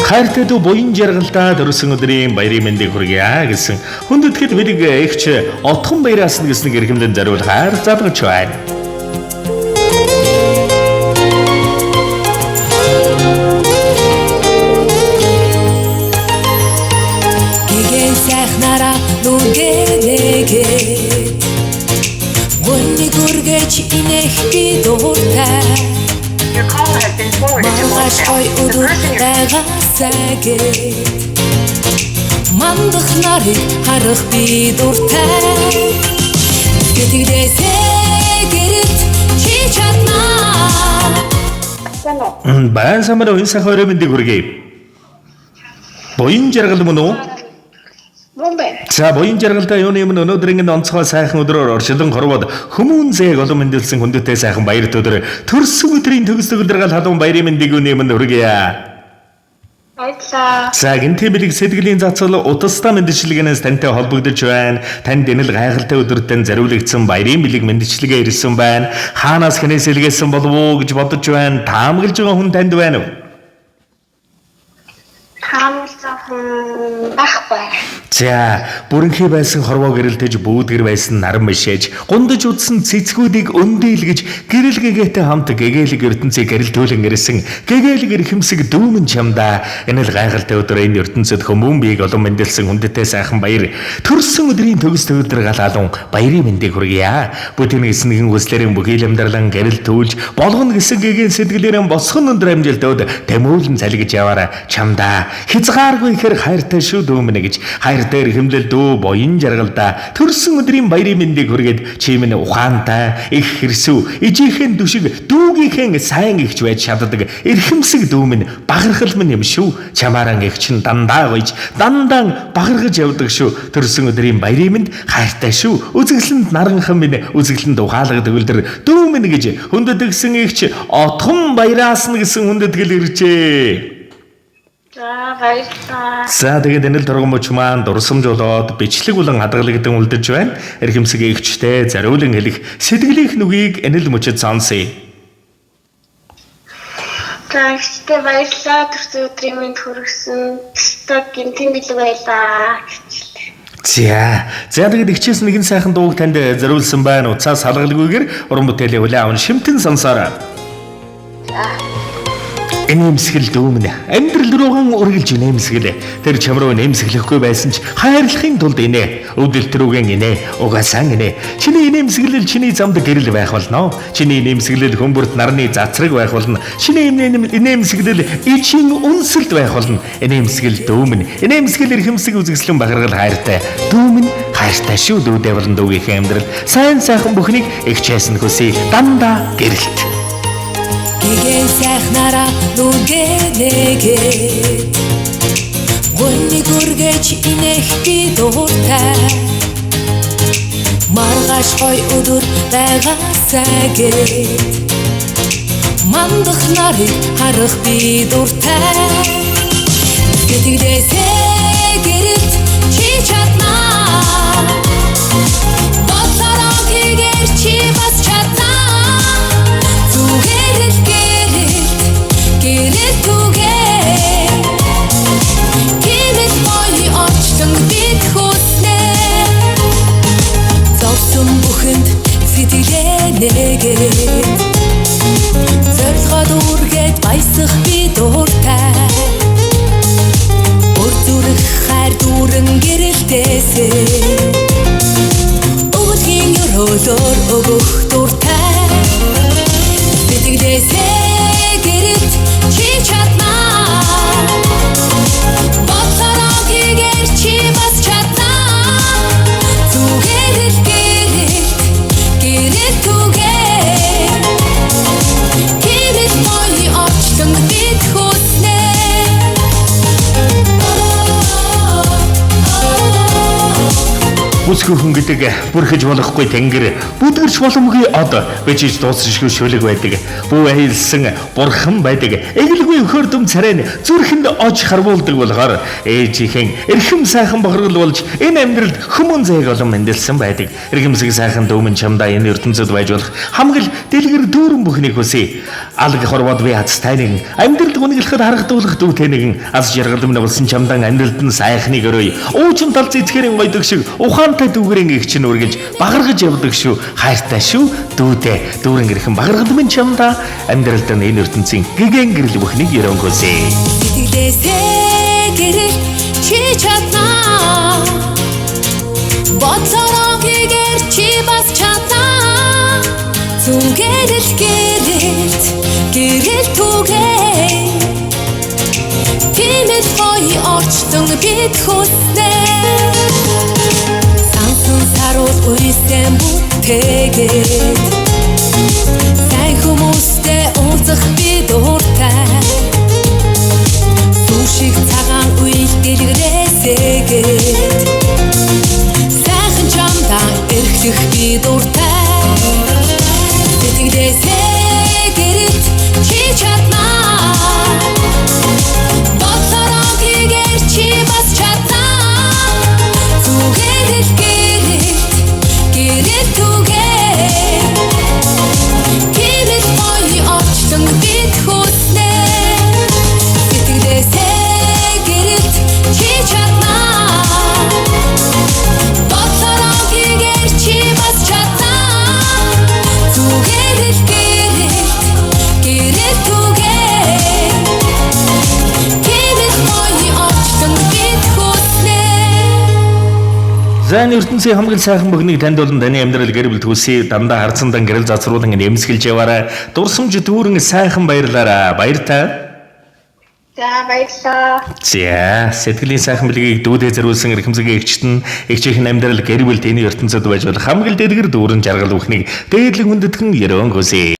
Хайртай дүү буян жаргалдаа төрсөн өдрийн баярын мэндийг хүргье гэсэн хүндэтгэл бэлэг эгч Отхон баяраас нь гэсэн эрхэмлэн зориулах хайр залгаж байна. Гэгэн сайхнараа нүгэнэгээд гүнийг үргэж инех би дуртай. Your call has been forwarded to Маргааш voicemail. гой The өдөр person you're байгаасай гэд мандах нарыг харах би дуртай. Сэтгэлээсээ гэрэлт чи чаднаа. Сайн уу? Байн самар энэ сайхан орой мэндийг хүргэе. Буян жаргал мөн үү? Мөн байна. За буян жаргалдаа юуны өмнө өнөөдрийн энэ онцгой сайхан өдрөөр оршилон хорвоод хүмүүн зээг олон мэндэлсэн хүндэттэй сайхан баяр өдөр төрсөн өдрийн төгс төгөлдргал халуун баярын мэндийг юуны өмнө хүргэе. Баярлалаа. За гэнтийн бэлэг сэтгэлийн цацал утастай мэндчилгээнээс тантай холбогдож байна. Танд энэ л гайхалтай өдөрт тань зориулагдсан баярын бэлэг мэндчилгээ ирсэн байна. Хаанаас хэнээс илгээсэн болов уу гэж бодож байна. Таамаглаж байгаа хүн танд байна уу? Таамагласан хүн байхгүй. За, бүрэнхий байсан хорвоо гэрэлтэж бүүдгэр байсан наран мишээж, гундаж удсан цэцгүүдийг өндийлгэж, гэрэл гэгээтэй хамт гэгээлэг ертөнцийг гэрэлтүүлэн ирсэн гэгээлэг эрхэмсэг дүүмэн чамдаа энэ л гайхалтай өдөр энэ ертөнцид хүмүүн биеийг олон мэндэлсэн хүндэттэй сайхан баяр төрсөн өдрийн төгс төгөлдөр галаалун баярын мэндийг хүргье. Бүтэн гэсэн нэгэн хүслээрэн бүхий л амьдралан гэрэлтүүлж, болгоно гэсэн гэгээн сэтгэлээрэн босгон өндөр амжилтууд тэмүүлэн залгиж яваарай чамдаа. Хязгааргүй хэр хайртай шүү дүүмэн гэж хайртай эрхэмлэл дүү буян жаргалдаа төрсөн өдрийн баярын мэндийг хүргээд чи минь ухаантай их хэрсүү ижийнхэн дүшиг дүүгийнхэн сайн ихч байж чаддаг эрхэмсэг дүү минь бахархал минь юм шүү. Чамааран их чин дандаа гоёж дандаа бахархаж явдаг шүү. Төрсөн өдрийн баярын мэнд хайртай шүү. Үзэглэнд наранхан минь үзэглэнд ухаалаг төгөлдөр дүү минь гэж хүндэтгсэн ихч Отхон баяраас нь гэсэн хүндэтгэл иржээ. За баярлалаа. За тэгээд энэ л торгомч маань дурсамж болоод бичлэг болон хадгалагдан үлдэж байна. Эрхэмсэг эгчтэй зориулан хэлэх сэтгэлийнх нүгийг энэ л мөчөд сонсъё. За ихтэй баярлалаа. Төрсөн өдрийн мэнд хүргэсэн. Тэстэг гинтийн бэлэг байлаа гэчлээ. За. За тэгээд эгчээс нэгэн сайхан дууг танд зориулсан байна. Уцаас салгалгүйгээр уран бүтээлийн хүлээн аван шимтэн сонсоорой. За. Нэмсгэл дүүмнэ. Амьдрал руугаан үргэлж нэмсгэл. Тэр чам руу нэмсгэлэхгүй байсан ч хайрлахын тулд инээ. Өвдөлт рүүгэн инээ. Угаасаа инээ. Чиний нэмсгэлэл чиний замд гэрэл байх болно. Чиний нэмсгэлэл хүмүүрт нарны цацраг байх болно. Чиний нэмсгэлэл ичийн үнсэлт байх болно. Нэмсгэл дүүмнэ. Нэмсгэл эрхэмсэг үзэсгэлэн бахаргал хайртай. Дүүмнэ хайртай шүү дүүдээ болон дүүгийнхээ амьдрал. Сайн сайхан бүхнийг эгчээс нь хүсье. Дандаа гэрэлт. Гэгэн сайхнараа нүгэнэгээд гүнийг үргэж инех би дуртай. Маргааш гой өдөр байгаасай гэд мандах нарыг харах би дуртай. Сэтгэлээсээ гэрэлт чи чаднаа. Бодлороо гэгээр чи бас чаднаа. Зүгээр л гэрэлт гэрэлт үгээ. Тийм л гоё орчлон бид хүснэ. Зовсон бүхэнд сэтгэлээ нэгээд зорилгоод үргээд баясах би дуртай. Өр зүрх хайр дүүрэн гэрэлтээсээ өвөлхийн өрөөлөөр өгөх дуртай. Сэтгэлээсээ гэрэлт чи чаднаа. Бодлороо гэгээр чи бас чаднаа. Зүгээр л гэрэлт гэрэлт үгээ. Тийм л гоё орчлон бид Бүсгүй хүн гэдэг бүрхэж болохгүй тэнгэр, бүдгэрч боломгүй од, бичиж дуусшгүй шүлэг байдаг. Бүү аялсан бурхан байдаг. Эгэлгүй хөрдөм царай нь зүрхэнд ож харвуулдаг болохоор ээжийнхэн эрхэм сайхан бохиргол болж энэ амьдралд хүмүүн зээг олон мэндэлсэн байдаг. Эрхэмсэг сайхан дүүмэн чамдаа энэ ертөнцид байж болох хамгал дэлгэр дүүрэн бүхнийг хүсье. Алг хорвоод би азтай нэгэн амьдралд гүнгэлэхэд харагдуулах дүүтэй нэгэн аз жаргал минь болсон чамдан амьдралд нь сайхныг өрөөе. Уучин тал цэцгэрийн гойдог шиг ухаантай дүүгэрийн их чинь үргэлж багаргаж явдаг шүү. Хайртай шүү дүүдээ. Дүүрэн гэрхэн багаргал минь чамдаа амьдралд нь энэ ертөнцийн гэгэн гэрэл бүхнийг өрөөн хүсье. Сэтгэлээсээ гэрэл чи чаднаа. Бодлороо гэгэр чи бас чаднаа. Зүгээр л гэрэлт гэрэл түгээ. Тийм л гоё орчлон бид хүснэ. Сансан саруул уйсан бүтээгээд сайн хүмүүстэй уулзах би дуртай. Сүү шиг цагаан үйл дэлгэрээсээгээд сайхан чамдаа эрхлэх би дуртай. Сэтгэлээсээ гэрэлт чи чаднаа. Бодлороо гэгэр чи бас чаднаа. Зүгээр л гэрэлт гэрэл түгээ. Тийм л гоё орчлон бид хүснэ. Сэтгэлээсээ гэрэлт чи чаднаа. Бодлороо гэгэр чи бас чаднаа. Зүгээр л гэрэлт гэрэл түгээ. Тийм л гоё орчлон бид хүснэ. За энэ ертөнцийн хамгийн сайхан бүхнийг танд болон таны амьдрал гэр бүлд хүсье. Дандаа харцандан гэрэл зацруулан нэмсгэлж яваарай. Дурсамж дүүрэн сайхан баярлаарай. Баяртай. За баярлалаа. За сэтгэлийн сайхан бэлгийг дүүдээ зориулсан эрхэмсэгийн эгчт нь эгчийн амьдрал гэр бүл тэний ертөнцид байж болох хамгийн дэлгэр дүүрэн жаргал бүхнийг дээдлэн хүндэтгэн ерөөн хүсье.